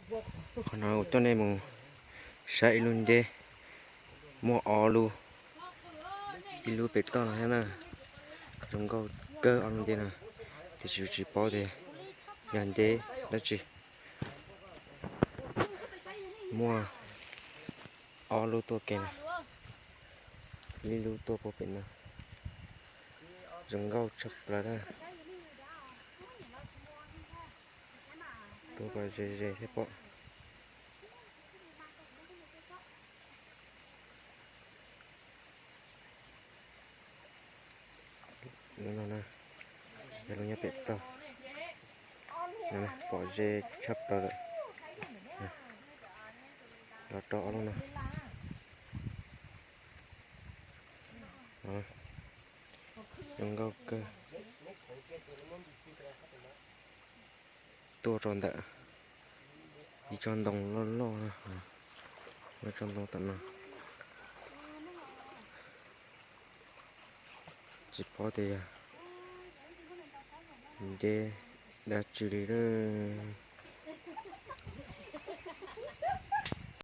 Qhov no kuv coj nej mus saib ib lub nceb muaj ob lub, ib lub pem toj no thiab na. Zoo nkauj kawg ob lub nceb no, tiam sis tsis paub tias yog nceb dab tsi. Muaj ob lub tuaj ke na, ib lub tuaj puag pem no, zoo nkauj tshaj plaws na. Tuaj kom ze ze thiab pom. Lub no na, yog lub nyob pem toj, pom ze tshaj plaws lawm. Los rau ob lub no, zoo nkauj kawg. Tuaj rau ntawm ib tsob ntoo loj loj na, ib tsob ntoo tom no. Tsis paub tias yog nceb dab tsi li lawm.